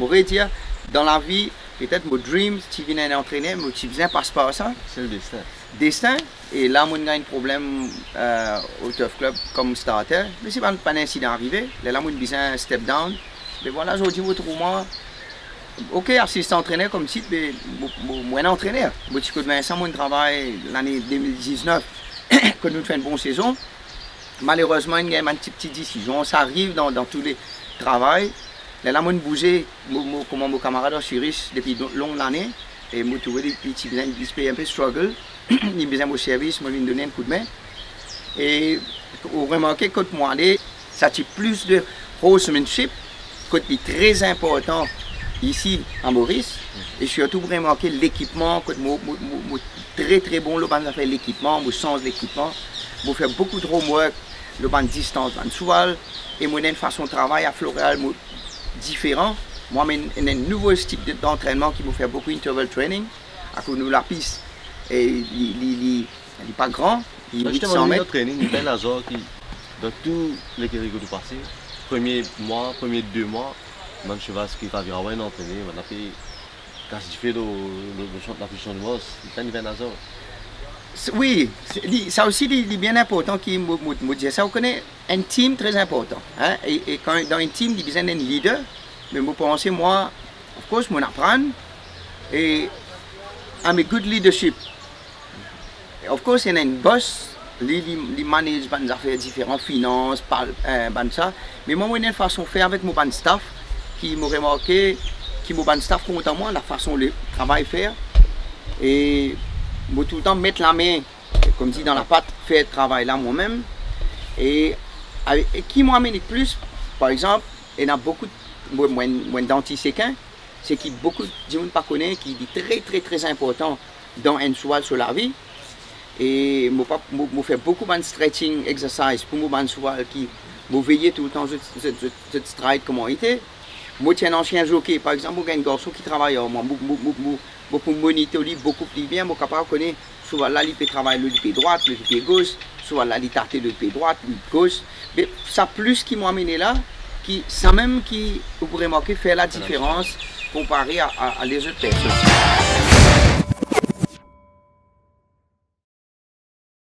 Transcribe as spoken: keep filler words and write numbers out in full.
Vre dir, dan lavi, petet mo dream ti vinn enn antrener, mo ti bizin pas par sa. Se le destin. Destin, e la mo'nn gagn problem, euh, o Turf Club kom starter. Me se bann, bann insidan arive, lerla mo'nn bizin step down. Me vwala, zordi mo trouv mwa, ok, asistan antrener kom tit, me mo, mo, mo enn antrener. Mo ti kot Vincent, mo'nn travay lane de mil diznef, kot nou fer enn bon sezon. Malerezman, inn gagn bann ti, ti desizion, sa ariv dan, dan tou le travay. Lerla mo'nn bouze, mo, mo, kouma mo kamarad Osiris depi lo-, long lane, e mo trouve li, li ti bizin, li ti pe inpe struggle, li bizin mo servis, mo vinn donn li enn koudme. E ou remarke kot mo ale, sa ti plis de horsemanship, kot li tre inportan isi a Moris, e sirtou mo remarke lekipman, kot mo, mo, mo, mo tre, tre bon lor bann zafer lekipman, mo sanz lekipman, mo fer boukou de homework lor bann distans bann swal, e mo ena enn fason travay a Floreal mo diferan. Mo amenn enn, enn nouvo stil de, dantrennman ki mo fer boukou interval training, akoz nou lapis, e li, li, li, li pa gran, li Mwa, wit zisteman, san nou met. dan training, nou gagn lazar ki, dan tou lekiri kot ou pase, premie mwa, premie de mwa, bann seval ki ravir awa inn antrene, bann la pe kas dife lor, lor, lor, lor, lor Champ de Mars, li gagn, li gagn lazar. S-, wi, se, li, sa osi li, li bien inportan ki mo, mo, mo dir sa, ou kone, enn team tre inportan, hein, e, e kan dan enn team, li bizin enn leader, me mo panse mwa, of course, mo'nn aprann, e I'm a good leadership. Of course, ena enn boss, li, li, li manage bann zafer diferan, finans, pa, eh, bann sa, me mwa, mo ena enn fason fer avek mo bann staff, ki mo remarke, ki mo bann staff kontan mwa, lafason le travay fer, e mo toultan met lame, koumsi dan lapat, fer travay la mwa mem. E, e ki mo amenn plis, par exanp, ena boukou, mo, mo, mo dantis sekin, seki boukou dimoun pa kone ki li tre, tre, tre inportan dan enn swal so lavi. E mo pa, mo, mo fer boukou bann stretching exercise pou mo bann swal ki mo veye toultan zot, zot, zot, zot stride kouma ete. Mo ti enn ansien zoke, par exanp, mo gagn garson ki travay ar mwa, mo, mo, mo, mo, mo pou monitor li boukou pli bien, mo kapav kone swal la li pe travay lor lipie drwat, lor lipie gos, swal la li tate lor lipie drwat, li gos. Me sa plis ki mo amenn la, ki sa mem ki ou pou remarke fer ladiferans konpare a, a, a lezot personn.